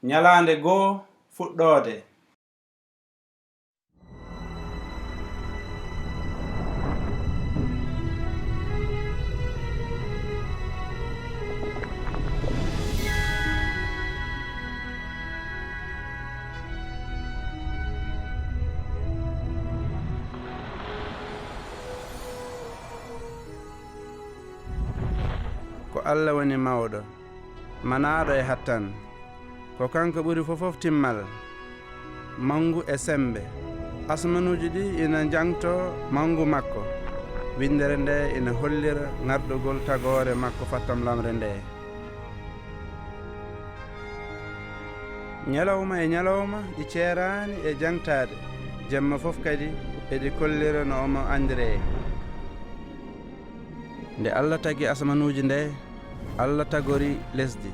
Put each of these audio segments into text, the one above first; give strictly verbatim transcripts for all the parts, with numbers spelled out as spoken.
Ñalaande goo fuɗɗoode. Ko Alla woni mawɗo, manaaɗo e hattan. Ko kanko ɓuri fof fof timmal, manngu e semmbe. Asmanuuji ɗi ina njaŋtoo manngu makko. Winndere nde ina hollira ŋarɗugol tagoore makko fattamlamre nde. Ñalawma e ñalawma ɗi ceeraani e jaŋtaade, jemma fof kadi eɗi kollira no omo anndiree. Nde Alla tagi asamanuuji nde, Alla tagori lesdi.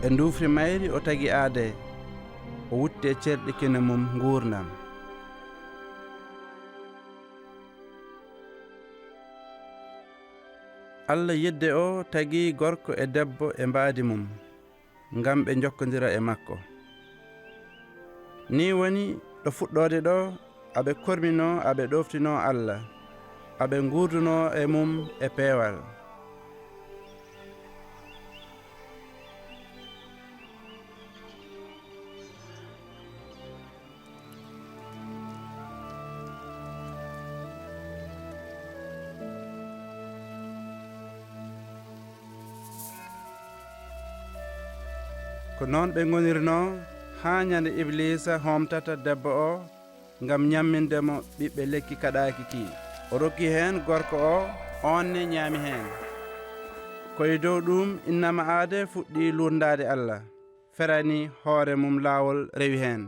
E nduufri mayri o tagi aadee, o wutti e cerɗi kine mum nguurndam. Alla yidde o tagi gorko e debbo e mbaadi mum, ngam ɓe njokkondira e makko. Nii woni ɗo fuɗɗoode ɗo, aɓe korminoo, aɓe ɗooftinoo Alla, aɓe nguurdunoo e mum e peewal. Ko noon ɓe ngonirnoo haa ñande Ibliisa hoomtata debbo o ngam ñamminde mo ɓiɓɓe lekki kaɗaaki ki. O rokki heen gorko o, oon ne ñaami heen. Ko e dow ɗuum innama aade fuɗɗi luurndaade Alla. Ferani hoore mum laawol rewi heen.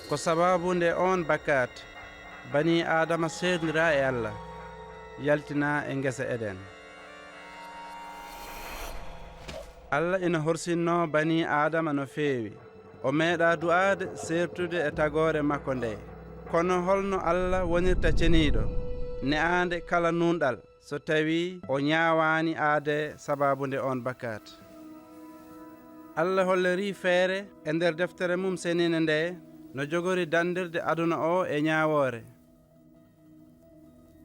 Ko sabaabu nde oon bakkaat, banii Aadama seerndiraa e Alla, yaltinaa e ngesa Eden. Alla ina horsinnoo banii Aadama no feewi. O meeɗaa du'aade seertude e tagoore makko nde. Kono holno Alla wonirta ceniiɗo, ne'aande kala nuunɗal, so tawii o ñaawaani aade sabaabu nde oon bakkaat? Alla hollirii feere e nder deftere mum seniinde nde no jogori danndirde aduna o e ñaawoore.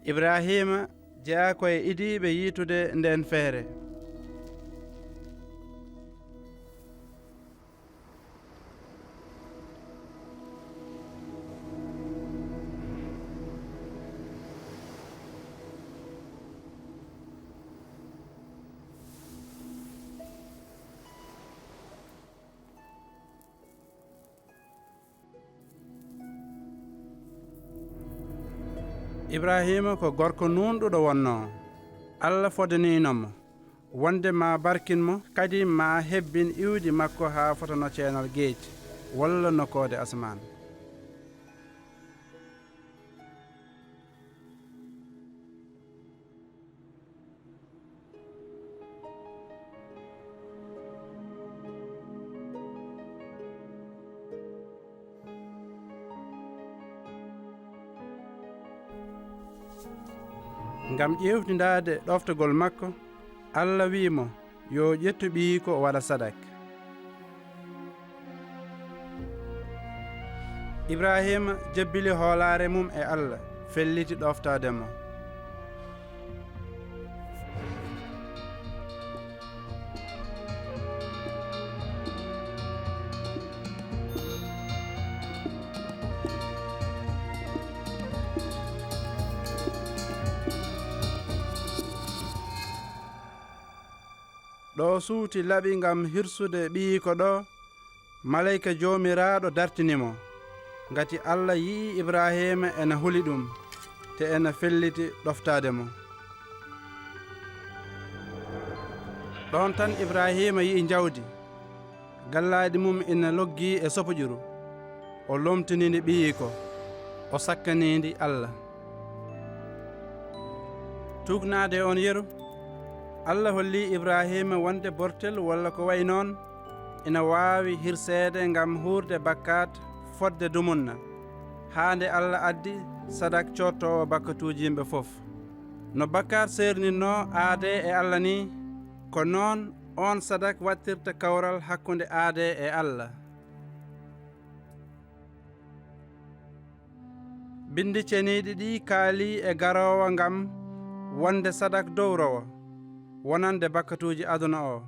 Ibrahiima jeyaa ko e idiiɓe yiitude ndeen feere. Ibrahiima ko gorko nuunɗuɗo wonnoo. Alla fodaniino mo wonde ma barkin mo, kadi ma hebbin iwdi makko haa fota no ceenal geec, walla no koode asamaan. Ngam ƴeewtindaade ɗoftagol makko, Alla wi'i mo yo ƴettu ɓiyiiko o waɗa sadak. Ibrahiima jebbili hoolaare mum e Alla, felliti ɗoftaade mo. Ɗo suuti laɓi ngam hirsude ɓiyiiko ɗo, maleyka Joomiraaɗo dartini mo. Ngati Alla yi'i Ibrahiima ena huli ɗum, te ena felliti ɗoftaade mo. Ɗoon tan Ibrahiima yi'i njawdi. Gallaaɗi mum ina loggii e sopoƴuru. O lomtini ndi ɓiyiiko, o sakkani ndi Alla. Tuugnaade e oon yeru, Alla holli Ibrahiima wonde bortel walla ko wayi noon ina waawi hirseede ngam huurde bakkaat fodde dumunna, haa nde Alla addi sadak coottoowo bakkatuuji yimɓe fof. No bakkaat seerninnoo aadee e Alla nii, ko noon oon sadak waɗtirta kawral hakkunde aadee e Alla. Binndi ceniiɗi ɗii kaalii e garoowo ngam wonde sadak dowrowo, wonande bakkatuuji aduna oo.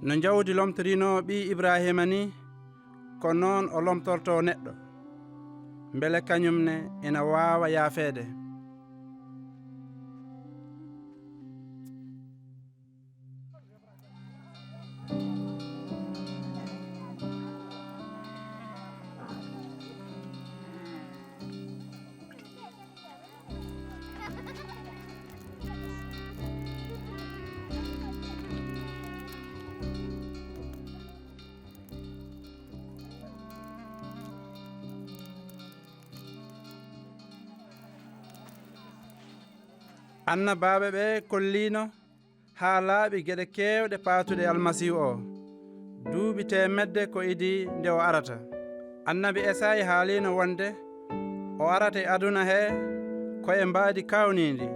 No njawdi lomtorinoo ɓii Ibraahiima nii, ko noon o lomtortoo neɗɗo, mbele kañum ne ina waawa yaafeede. Annabaaɓe ɓee kolliino haa laaɓi geɗe keewɗe paatuɗe e Almasiihu oo, duuɓi teemedde ko idii nde o arata. Annabi Esay haaliino wonde o arata e aduna hee ko e mbaadi kaawniindi.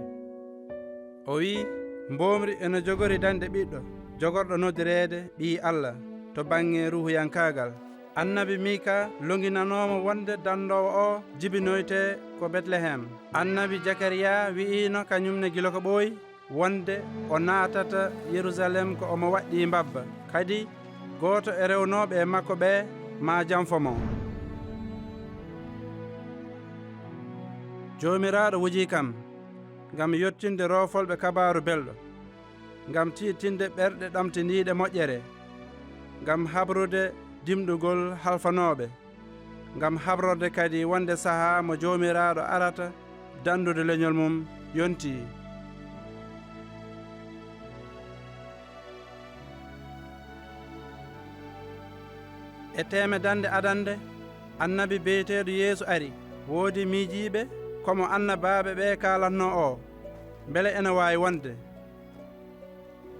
O wiyi, mboomri ene jogori dañde ɓiɗɗo, jogorɗo noddireede Ɓii Alla to baŋŋe ruuhuyankaagal. Annabi Miika loŋinanoo mo wonde danndoowo oo jibinoytee ko Betlehem. Annabi Jakariyaa wiyiino kañum ne gila ko ɓooyi, wonde o naatata Yerusaalem ko omo waɗɗii mbabba, kadi gooto e rewnooɓe e makko ɓee maa janfo mo. Joomiraaɗo wujii kam ngam yettinde roofolɓe Kabaaru Belɗo, ngam tiiɗtinde ɓerɗe ɗamtiniiɗe moƴƴere, ngam habrude dimɗugol halfanooɓe, ngam habrorde kadi wonde sahaa mo Joomiraaɗo arata danndude leñol mum yontii. E teemedannde adannde, annabi biyeteeɗo Yeesu ari. Woodi miijiiɓe ko mo annabaaɓe ɓee kaalatnoo oo, mbele ena waawi wonde.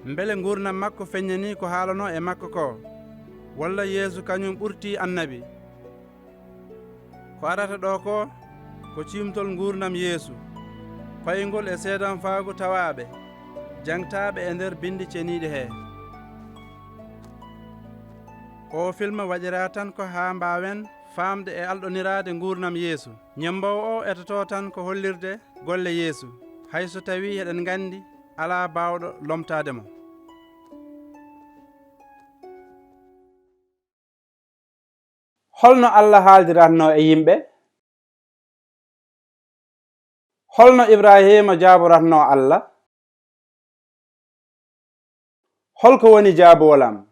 Mbele nguurndam makko feññanii ko haalanoo e makko koo, walla Yeesu kañum ɓurtii annabi? Ko arata ɗoo koo, ko ciimtol nguurndam Yeesu, payngol e seedanfaagu tawaaɓe, jaŋtaaɓe e nder Binndi Ceniiɗi hee. Oo filma waɗiraa tan ko haa mbaawen faamde e alɗoniraade nguurndam Yeesu. Ñemmboowo oo etotoo tan ko hollirde golle Yeesu, hay so tawii eɗen nganndi alaa baawɗo lomtaade mo. Holno Alla haaldiratnoo e yimɓe? Holno Ibraahiima jaaboratnoo Alla? Hol ko woni jaabuwol am?